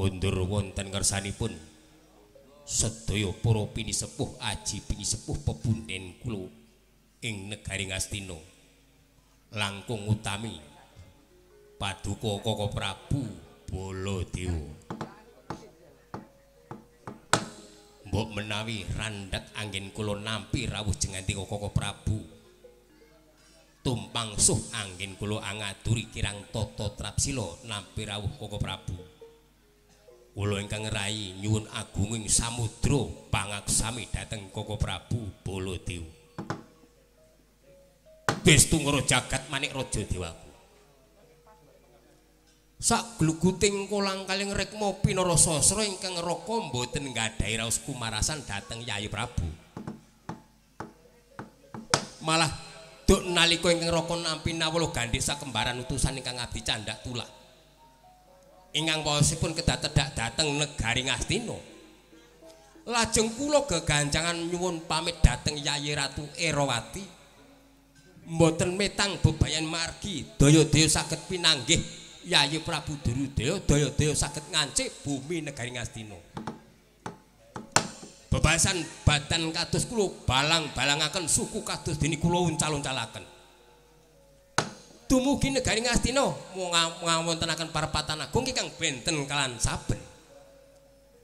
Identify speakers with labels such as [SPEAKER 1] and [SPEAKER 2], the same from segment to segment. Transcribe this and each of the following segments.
[SPEAKER 1] Kondur wonten ngersanipun sedaya para pinisepuh aji pinisepuh pepunden kula ing negari Ngastina. Langkung utami Paduka Koko Prabu Baladewa. Mbok menawi randhat anggen kula nampi rawuh jengantika Koko Prabu. Tumpang suh anggen kula angaturi kirang tata trapsila nampi rawuh Koko Prabu. Kula ingkang ngrayi nyuwun agunging samudra pangaksami dhateng Koko Prabu Baladewa. Bestungkara jagat manik raja dewaku. Sak gluguting kolang kaling rekma pinara sasra ingkang raka mboten nggadahi raos kumarasan dhateng Yayi Prabu. Malah duk nalika ingkang raka nampi nawala gandhik sakembaran utusan ingkang abdi candhak tulak. Ingkang waosipun kedah tedhak dhateng negari Ngastina. Lajeng kula gegancangan nyuwun pamit dhateng Yayi Ratu Erawati. Mboten metang bebayan margi daya-daya saged pinanggih Yayi Prabu Duryudana, daya-daya saged ngancik bumi negari Ngastina. Bebasan badan kados kula balang-balangaken suku kados dene kula uncal-uncalaken. Dumugi negari Ngastina ngawontenaken parepatan agung ingkang benten kalan saben.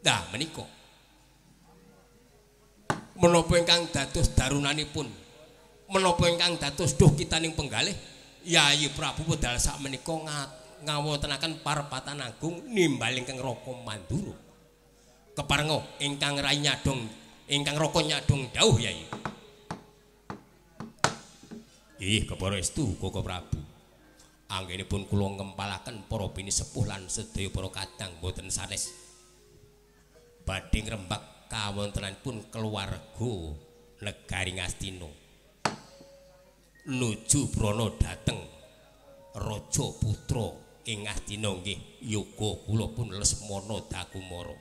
[SPEAKER 1] Nah menika menapa ingkang dados darunanipun, menapa ingkang dados duh kitaning penggalih Yayi Prabu wedal sakmenika ngawontenaken parepatan agung nimbal ingkang Raka Mandura. Keparenga ingkang rai nyadong, ingkang raka nyadong dawuh Yayi. Ih kepara estu Koko Prabu. Anggenipun kula ngempalaken para pinisepuh lan sedaya para kadang boten sanes. Badhe ngrembak kawontenanipun keluarga negari Ngastina. Nuju prana dhateng raja putra ing Ngastina nggih yoga kula pun Lesmana Dakumara.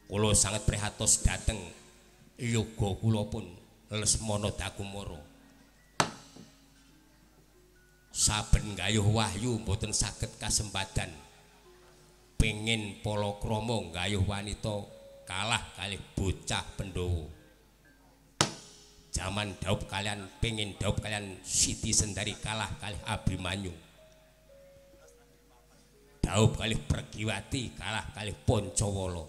[SPEAKER 1] Kula sanget prihatos dhateng yoga kula pun Lesmana Dakumara. Saben gayuh wahyu mboten saged kasempadan. Pengin palakrama gayuh wanita kalah kalih bocah Pandhawa. Jaman daup kalian pengin daup kalian Siti Sendari kalah kalih Abimanyu. Daup kalih Pregiwati kalah kalih Pancawala.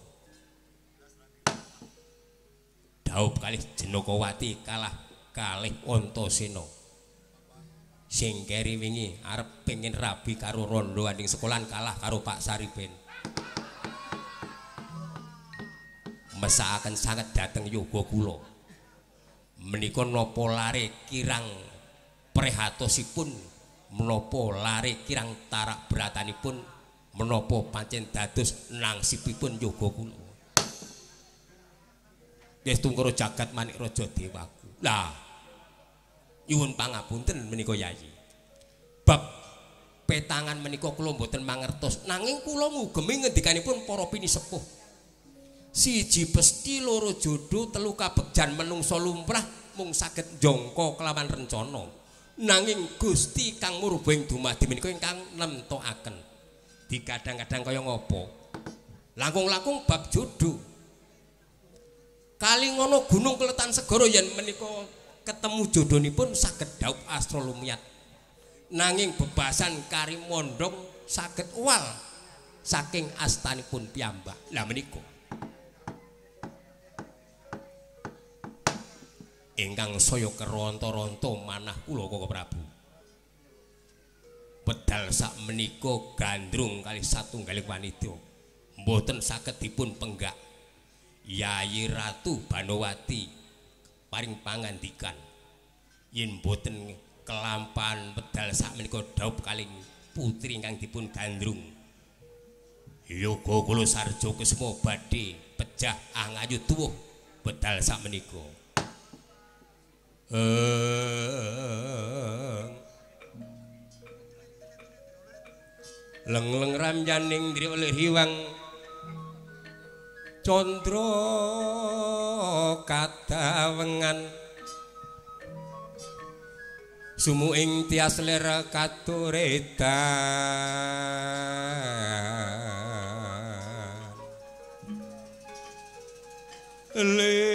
[SPEAKER 1] Daup kalih Jenakawati kalah kalih Antasena. Sing keri wingi arep pengin rabi karo rondo anding sekolahan kalah karo Pak Saripin. Mesakaken sanget dhateng yoga kula. Menika napa lare kirang prihatosipun, menapa lare kirang tarak bratanipun, menapa pancen dados nangsipipun yoga kula. Wis tungkara jagat manik raja dewaku. Lah nyuwun pangapunten menika Yayi. Bab petangan menika kula mboten mangertos, nanging kula ngugemi ngendikanipun para pinisepuh. Siji pesti, loro jodoh, telu kabegjan menungsa lumrah mung saged njangka kelawan rencana. Nanging Gusti kang murba ing dumadi menika ingkang nemtokaken. Dikadang-kadang kaya ngapa? Langkung-langkung bab jodoh. Kali ngono gunung keletan segara yen menika ketemu jodhonipun saged daup astra lumiyat. Nanging bebasan kari mondhong saged uwal saking astanipun piyambak. Lah menika ingkang saya keronto-ronto manah kula Koko Prabu. Pedal sakmenika gandrung kalih satunggaling wanita mboten saged dipun penggak. Yayi Ratu Banowati paring pangandikan yen mboten kelampahan pedal sakmenika dhaup kalih putri ingkang dipun gandrung. Yoga kula sarja kusuma badhe pejah angayu tuwuh pedal sakmenika. Leng-leng ramyaning dri oleh hiwang candra kadawengan Sumu ing tias lir katuredan limut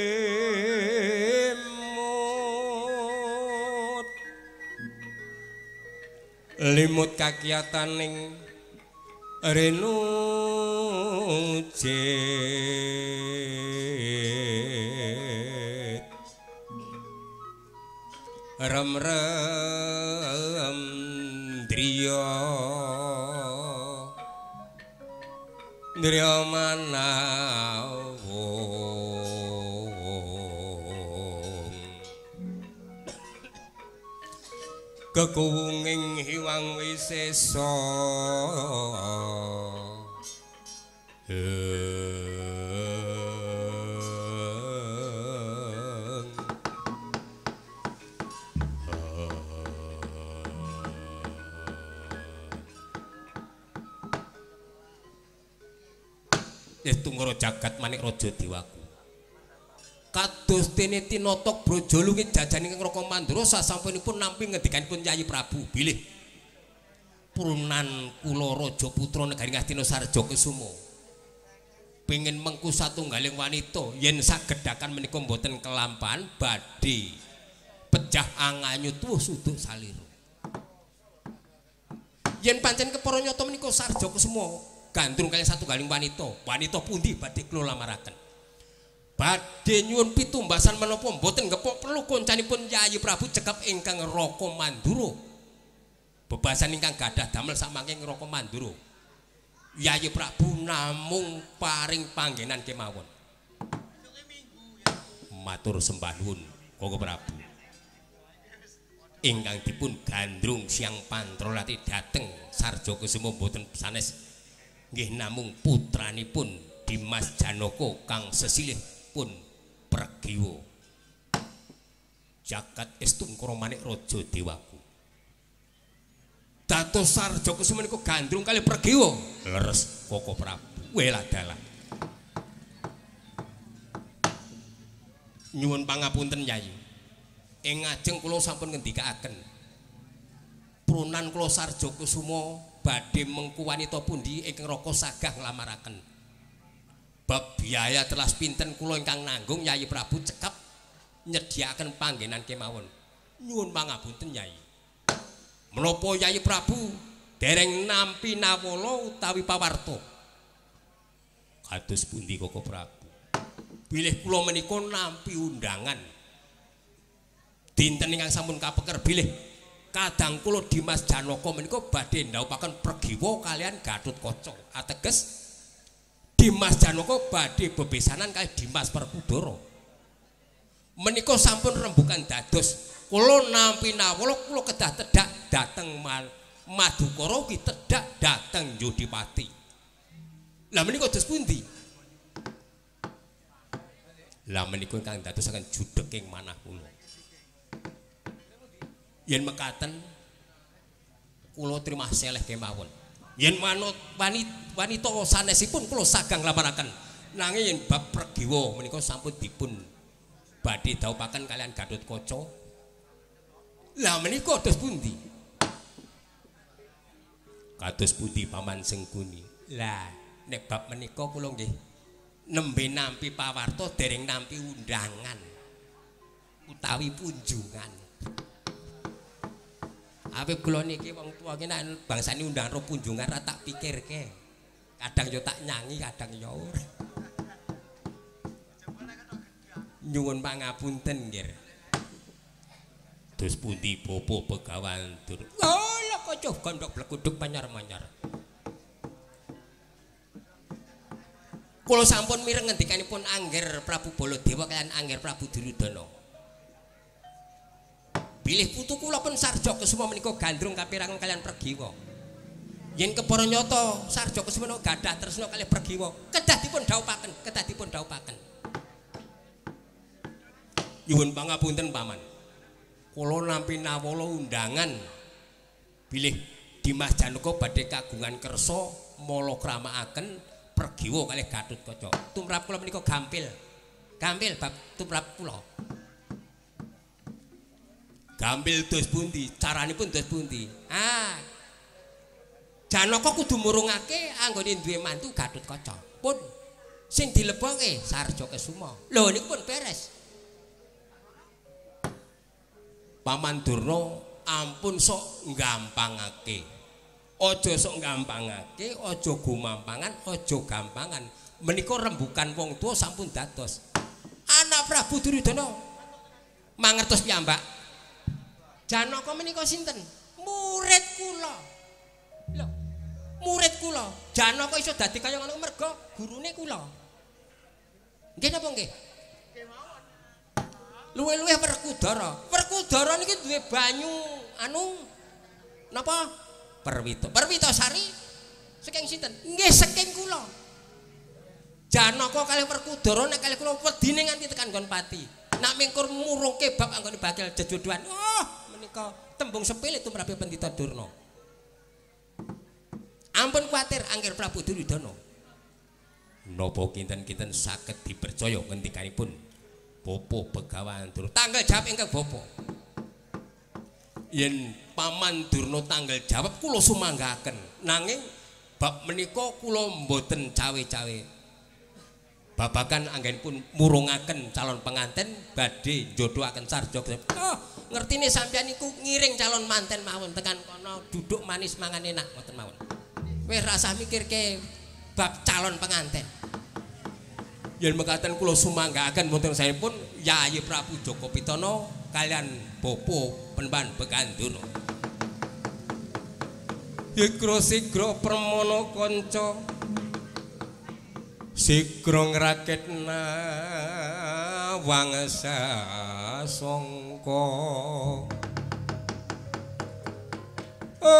[SPEAKER 1] limut kakiyataning renu jit rem-rem driya driya manawung kekuwunging hiwang wisesa. Tungkara jagat manik raja dewaku. Kados dene tinotok braja lungit jajan ingkang Raka Mandura sasampunipun nampi ngendikanipun Yayi Prabu bilih prunan kula raja putra negari Ngastina Sarja Kesuma pengin mengku satunggaling wanita yen sagedhakan menika mboten kelampahan badhe pejah anganyu tuwuh suduk salira. Yen pancen kepara nyata menika Sarja Kesuma gandrung kaliyan satunggaling wanita, wanita pundi badhe kula lamaraken. Badhe nyuwun pitumbasan menapa mboten gepok perlu koncanipun Yayi Prabu cekap ingkang Raka Mandura. Bebasan ingkang gadah damel samangke Raka Mandura. Yayi Prabu namung paring panggenan kemawon. Matur sembah nuwun Koko Prabu. Ingkang dipun gandrung siang pantrolati dhateng Sarja Kesuma mboten sanes nggih namung putranipun Dimas Janaka kang sesilih pun Pragiwa. Jagat estungkara manik raja dewaku. Dados Sarja Kesuma niku gandrung kali Pragiwa. Leres Koko Prabu. Welah dalah. Nyuwun pangapunten Yayi. Ing ngajeng kula sampun ngendikaaken. Prunan kula Sarja Kesuma badhe mengku wanita pundi ingkang Raka sagah nglamaraken. Bab biaya telas pinten kula ingkang nanggung Yayi Prabu cekap nyediakaken panggenan kemawon. Nyuwun pangapunten Yayi. Menapa Yayi Prabu dereng nampi nawala utawi pawarta? Kados pundi Koko Prabu? Bilih kula menika nampi undangan. Dinten ingkang sampun kapeker bilih kadang kula Dimas Janaka menika badhe ndhawuhaken Pragiwa kalian Gatotkaca. Ateges Dimas Janaka badhe bebesanan kalih Dimas Werkudara. Menika sampun rembukan dados kula nampi nawala kula kedah tedhak dhateng Madukara ugi tedhak dhateng Yodipati. Lah menika dos pundi? Lah menika ingkang dadosaken judheking manah kula. Yen mekaten kula trimah seleh kemawon. Yen manut wanita sanesipun kula sagang nglamaraken. Nanging yen bab Pragiwa menika sampun dipun badhe dhawuhaken kalian Gatotkaca. Lah menika dos pundi? Kados pundi Paman Sengkuni? Lah nek bab menika kula nggih nembe nampi pawarta dereng nampi undangan utawi punjungan. Awit kula niki wong tuwa ki nek bangsane undangan ro punjungan ra tak pikirke. Kadang yo tak nyangi, kadang yo ora. Nyuwun pangapunten nggih. Dos pundi bapa Begawan Dur? Lha kaca gondok bleguduk manyar-manyar. Kula sampun mireng ngendikanipun Angger Prabu Baladewa kaliyan Angger Prabu Duryudana. Bilih putu kula pun Sarja Kesuma menika gandrung kapirangan kaliyan Pragiwa. Yen kepara nyata Sarja Kesuma menika gadah tresna kalih Pragiwa, kedah dipun dhawuhaken, kedah dipun dhawuhaken. Nyuwun pangapunten Paman. Kula nampi nawala undangan bilih Dimas Janaka badhe kagungan kersa mala kramakaken Pragiwa kalih Gatotkaca. Tumrap kula menika gampil. Gampil bab tumrap kula. Gampil dos pundi? Caranipun dos pundi? Ah. Janaka kudu murungake anggone duwe mantu Gatotkaca. Pun sing dilebokke Sarja Kesuma. Lho niku pun beres. Paman Durna ampun sok gampangake. Aja sok gampangake, aja gumampangan, aja gampangan. Menika rembukan wong tuwa sampun dados. Anak Prabu Duryudana mangertos piyambak. Janaka menika sinten? Murid kula. Lho, murid kula. Janaka iso dadi kaya ngono mergo gurune kula. Nggih napa nggih? Nggih mawon. Luwih-luwih Werkudara. Werkudara niki duwe banyu anu napa? Perwita. Perwitasari saking sinten? Nggih saking kula. Janaka kalih Werkudara nek kalih kula wedine nganti tekan nggon pati. Nak mingkur murungke bab anggone bakal jejodohan. Oh, menika tembung sepele tumrape Pendhita Durna. Ampun kuwatir angger Prabu Duryudana. Napa kinten-kinten saged dipercaya ngendikanipun Bapak Begawan Durna? Tanggal jawab ingkang Bapak. Yen Paman Durna tanggal jawab kula sumanggaken. Nanging bab menika kula mboten cawe-cawe. Babagan anggenipun murungaken calon penganten badhe njodohaken Sarja. Oh, ngertine sampeyan niku ngiring calon manten mawon tekan kono duduk manis mangan enak ngoten mawon. Wis rasah mikirke bab calon penganten. Yen mekaten kula sumanggaaken wonten saenipun Yayi Prabu Jaka Pitana kalian Bapak Penemban Begawan Durna. Sigra sigra permana kanca sigra ngrakit nawang sasangka. Ong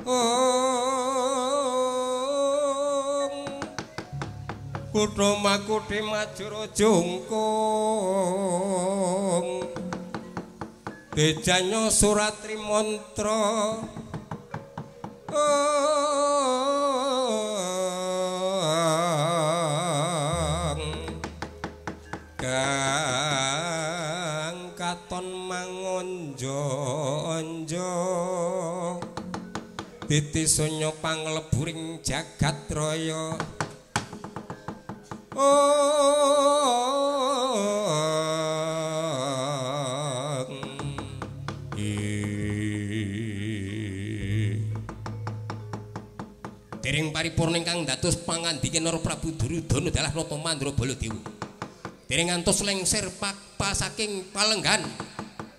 [SPEAKER 1] ong kutha makuthe majura jungkung dejanya surat trimantra. Kang katon mangonjo-onjo titi sunya pangleburing jagat raya. Dereng paripurna ingkang dados pangandike Nara Prabu Duryudana dalah Nata Mandra Baladewa. Dereng ngantos lengser pakpa saking palenggan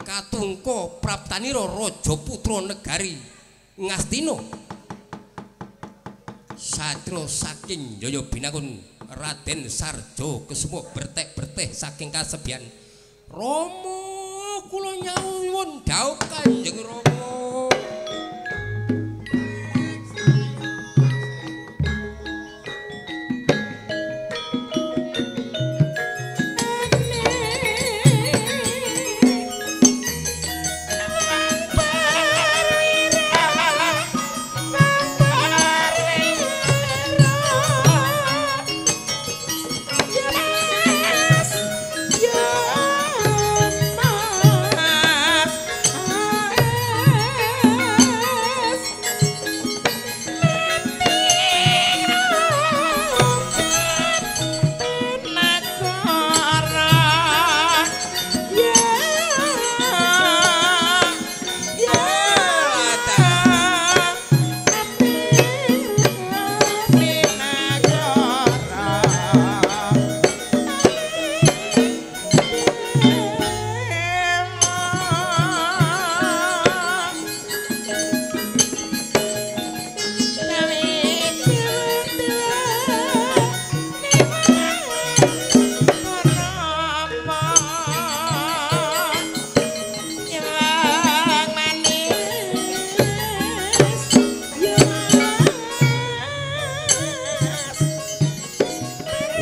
[SPEAKER 1] katungka praptanira raja putra negari Ngastina. Satria saking Jaya Binakun Raden Sarja Kesuma bertek-berteh saking kasebian. Rama kula nyuwun dhawuh Kanjeng Rama.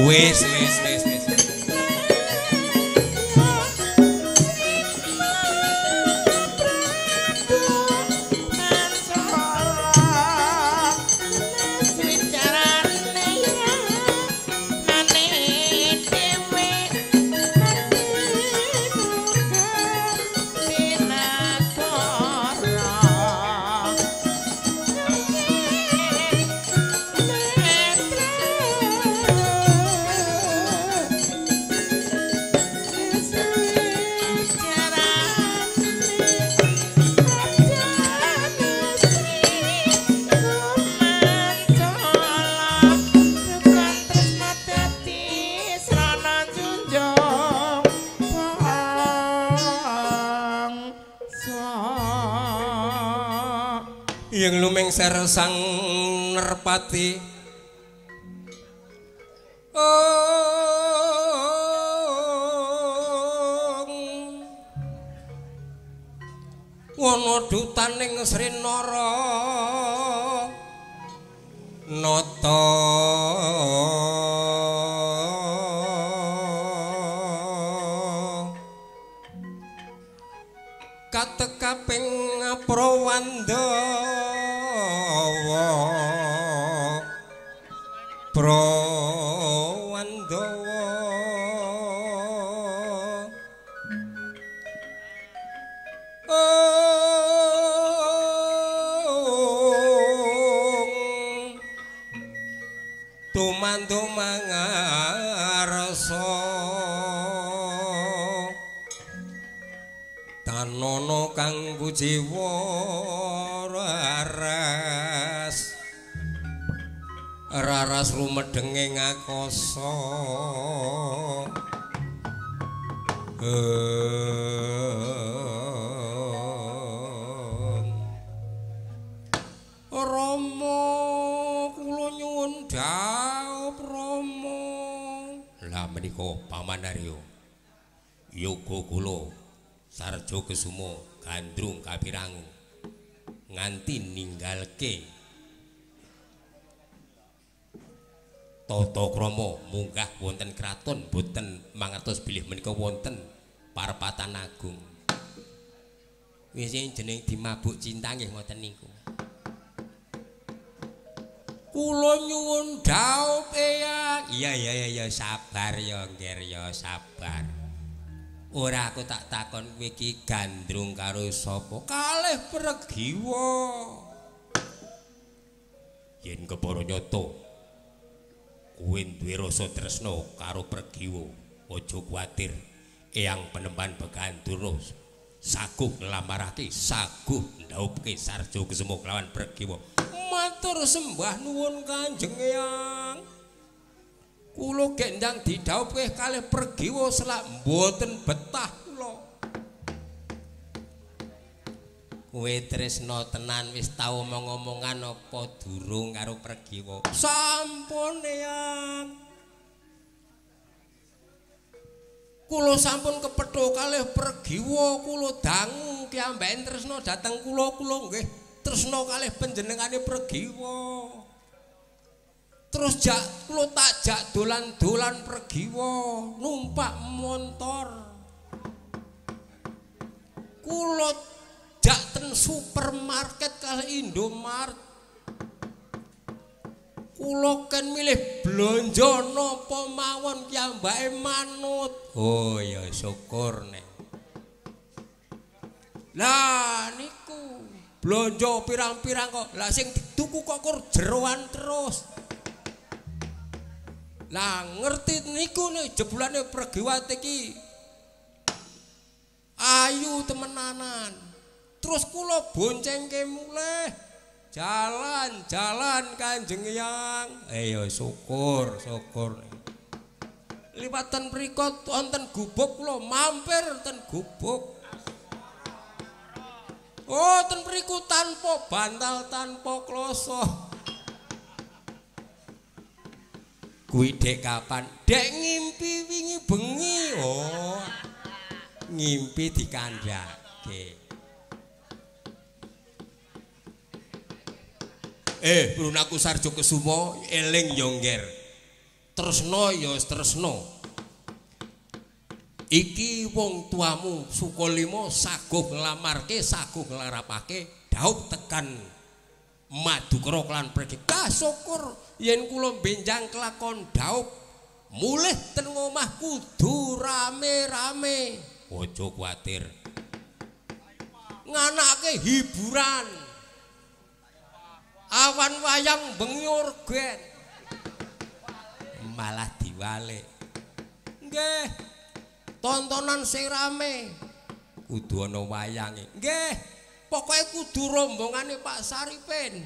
[SPEAKER 1] Wis wis wis wis. Yang lumengser sang nerpati wana dutaning Srinara nata katekaping Prawandawa Prawandawa tumantumangarsa tanono kang kujiwa raras raras rumedhenge ngakasa Rama kula nyuwun dhawuh Rama. Lah menika Paman Arya yoga kula Sarjo Kesuma gandrung kapirangu nganti ninggalke tata krama munggah wonten kraton boten mangertos bilih menika wonten parepatan agung. Wis jeneng dimabuk cinta nggih ngoten niku. Kula nyuwun dhawuh Eyang. Iya iya iya sabar ya Ngger ya sabar. Ora aku tak takon kowe iki gandrung karo sapa? Kalih Pregiwa. Yen kepara nyata kowe duwe rasa tresna karo Pregiwa, aja kuwatir. Eyang Penemban Begandura saguh nglamarake, saguh ndhaupke Sarjo Kesuma kelawan Pregiwa. Matur sembah nuwun Kanjeng Eyang. Kula gendang didhawuhke kalih Pregiwa selak mboten betah kula. Kowe tresna tenan wis tau omong-omongan apa durung karo Pregiwa? Sampun Eyang. Kula sampun kepethuk kalih Pregiwa, kula dangu kiyambake tresna dhateng kula, kula nggih tresna kalih panjenengane Pregiwa. Terus jak kula tak jak dolan-dolan Pregiwa numpak montor. Kula jak ten supermarket kalih Indomart. Kula ken milih blonjo napa mawon kiyambake manut. Oh ya syukur nek. Lah niku blonjo pirang-pirang kok. Lah sing dituku kok kur jeroan terus. Lah ngerti niku nek jebulane Pregiwati iki ayu temenanan. Terus kula boncengke mulih. Jalan-jalan Kanjeng Eyang. Ya syukur, syukur. Liwatan mriku wonten gubuk kula mampir ten gubuk. Oh, ten mriku tanpa bantal, tanpa kloso. Kuwi dek kapan? Dek ngimpi wingi bengi. Oh. Ngimpi dikandhake. Brunaku Sarjo Kesuma eling yo ngger. Tresna ya tresna. Iki wong tuamu Sukalima saguh nglamarke, saguh nglarapake dhaup tekan Madukara lan Pregiwa. Syukur yen kula benjang kelakon dhaup mulih ten omah kudu rame-rame. Aja kuwatir. Nganake hiburan. Awan wayang bengi orgen. Malah diwalik. Nggih. Tontonan sing rame. Kudu ana wayange. Nggih. Pokoke kudu rombongane Pak Saripin.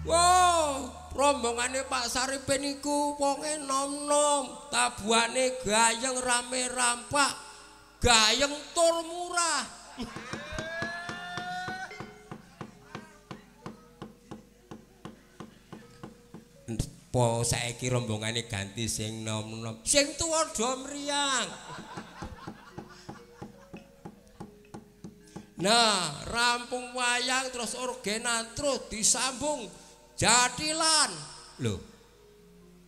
[SPEAKER 1] Wow, rombongane Pak Saripin iku wonge nom-nom, tabuhane gayeng rame rampak, gayeng tur murah. Po saiki rombongane ganti sing nom-nom. Sing tuwa do mriyang. Nah, rampung wayang terus orgenan terus disambung jatilan. Lho.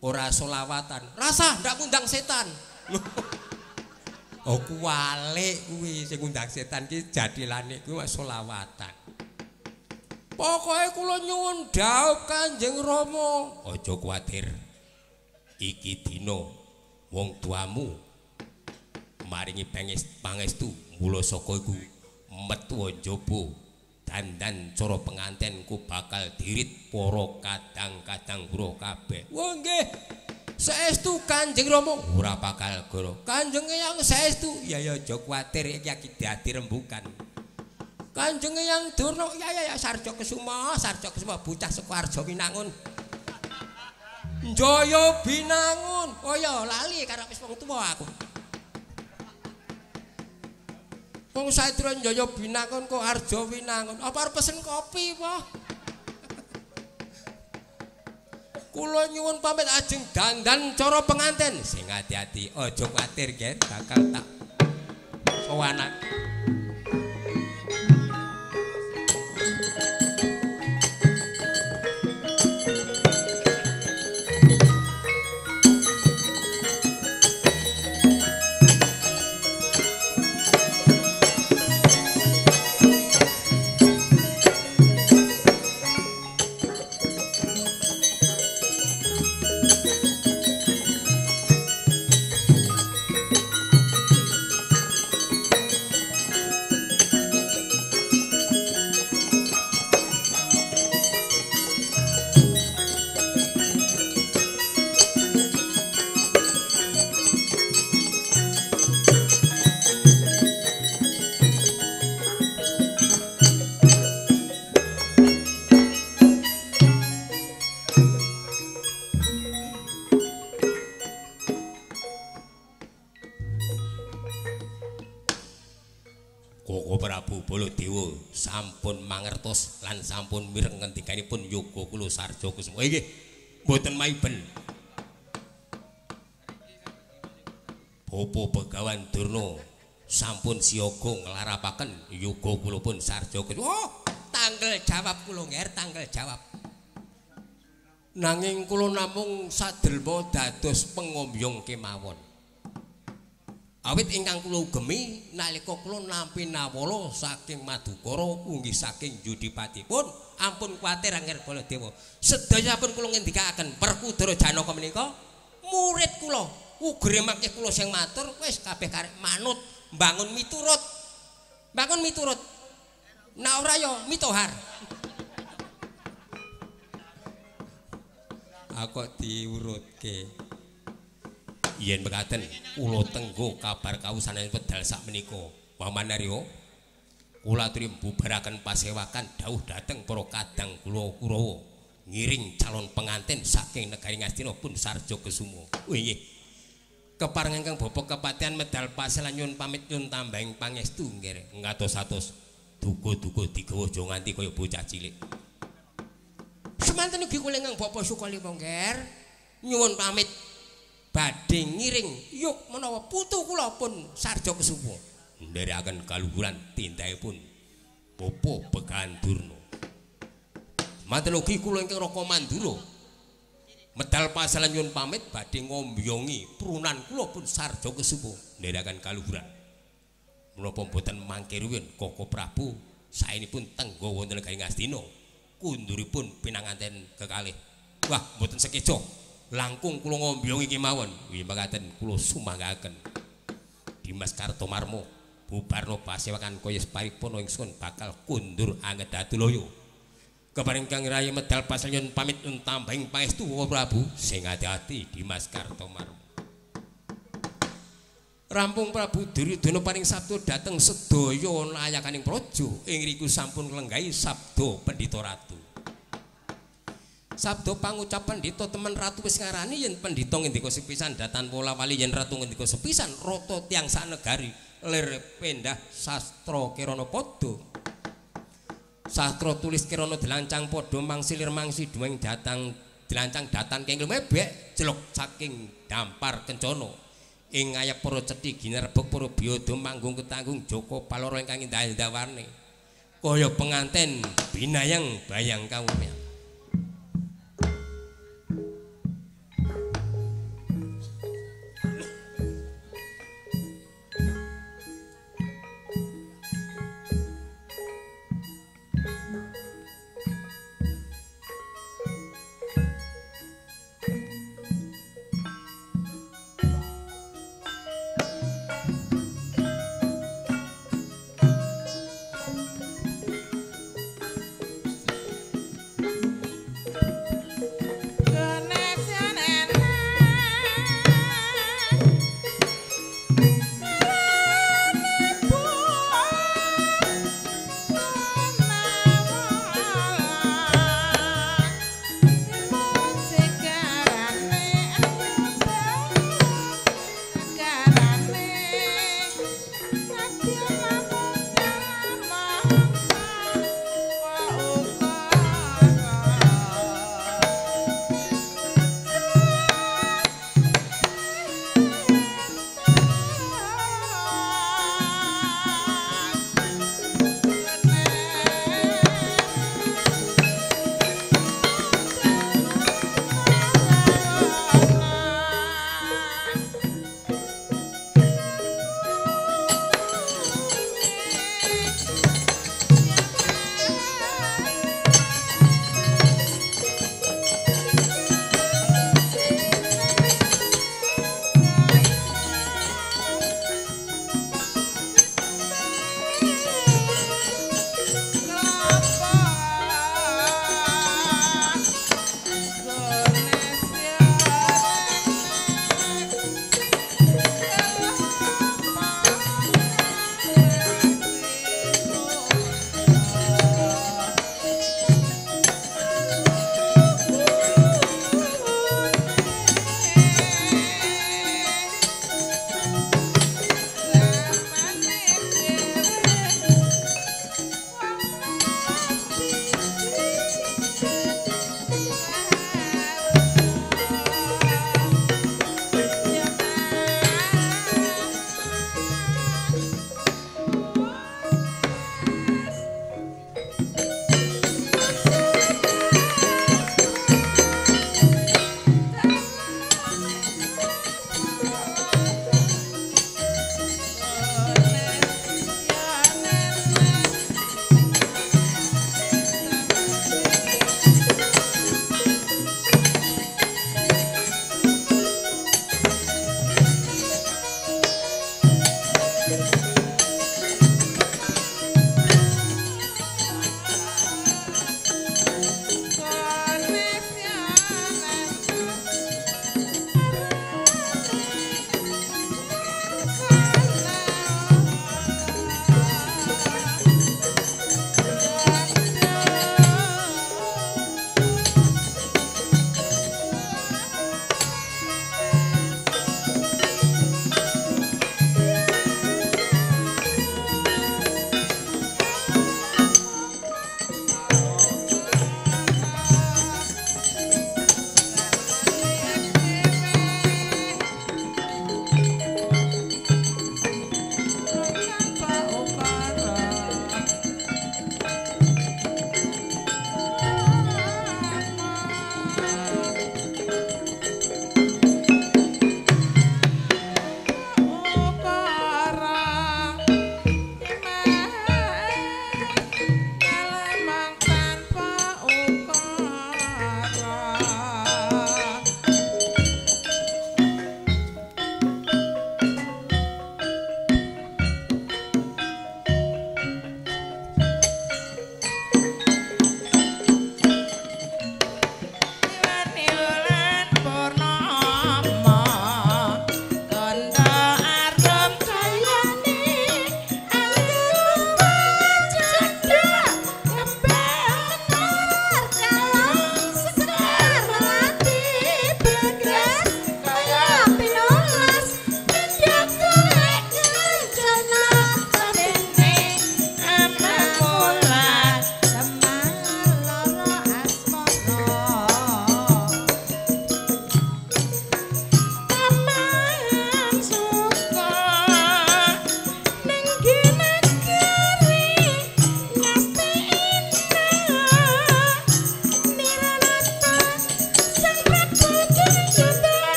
[SPEAKER 1] Ora solawatan. Rasa ndak ngundang setan. Oh kuwalik kuwi sing ngundang setan ki jatilane kuwi solawatan. Pokoke kula nyuwun dhawuh Kanjeng Rama. Aja kuwatir. Iki dina wong tuamu maringi pangestu mula saka iku metu njaba dandan cara penganten ku bakal dirit para kadang-kadang kura kabeh. Wah nggih. Saestu Kanjeng Rama ora bakal goro. Kanjeng Eyang saestu. Ya ya aja kuwatir iki iki dadi rembukan. Kanjeng Eyang Durna ya ya ya Sarja Kesuma, Sarja Kesuma bocah saka Arja Winangun. Jaya Binangun. Oh ya lali karo wis wong tuwa aku. Wong Satria Jaya Binangun kok Arja Winangun. Apa arep pesen kopi apa? Kula nyuwun pamit ajeng dandan cara penganten. Sing ati-ati, aja kuwatir nggih, bakal tak sowanak. Baladewa sampun mangertos lan sampun mireng ngendikanipun yoga kula Sarja Kusuma. Nggih, mboten maiben. Bapa Begawan Durna sampun siyaga nglarapaken yoga kula pun Sarja Kusuma. Oh, tanggal jawab kula ngger, tanggal jawab. Nanging kula namung sadelma dados pengombyong kemawon. Awit ingkang kula ugemi nalika kula nampi nawala saking Madukara unggih saking Yudipatipun ampun kuwatir Angger Baladewa. Sedaya pun kula ngendikaaken Werkudara Janaka menika murid kula ugere mangke kula sing matur wis kabeh karek manut mbangun miturut. Mbangun miturut. Nek ora ya mitohar. Aku diurutke. Yen mekaten kula tenggo kabar kawusanan wedal sakmenika. Paman Arya, kula aturi mbubaraken pasewakan dawuh dhateng para kadang kula Kurawa ngiring calon pengantin saking negari Ngastina pun Sarja Kesuma. Nggih. Kepareng ingkang bapa kepatihan medal paselan nyuwun pamit nyuwun tambahing pangestu nggih. Ngatos-atos duga-duga digawa aja nganti kaya bocah cilik. Semanten ugi kula ingkang bapa Sukalima nggih. Nyuwun pamit badhe ngiring yuk menawa putu kula pun Sarja Kesuma nderekaken kaluhuran tindakipun Bapa Begawan Durna. Manten ugi kula ingkang Raka Mandura medal pasalan nyuwun pamit badhe ngombyongi prunan kula pun Sarja Kesuma nderekaken kaluhuran. Menapa mboten mangke ruwin Koko Prabu saenipun tengga wonten negari Ngastina kunduripun pinanganten kekalih. Wah mboten sekeca. Langkung kula ngombyongi kemawon. Nggih mekaten kula sumanggaken. Dimas Kartomarmo bubarna pasewakan kaya separipun ingsun bakal kundur angedhatulaya. Keparing kang rayi medal pasalyon pamit tambahing pangestu Prabu sing ati-ati Dimas Kartomarmo. Rampung Prabu Duryudana paring sabda dhateng sedaya layakaning praja ing riku sampun nglenggahi sabda Pendhita Ratu. Sabda pangucap pendhita temen ratu wis ngarani yen pendhita ngendika sepisan datan pola wali yen ratu ngendika sepisan rata tiyang sanegari lir pendah sastra kirana padha sastra tulis kirana delancang padha mangsilir mangsi duweng datang Dlancang datan keng lumebek jelok saking dampar kencana. Ing ngayap para cetha ginerbek para biyada manggung ketanggung Joko Paloro ingkang indah-indah warne. Kaya penganten binayang bayang kawuryan.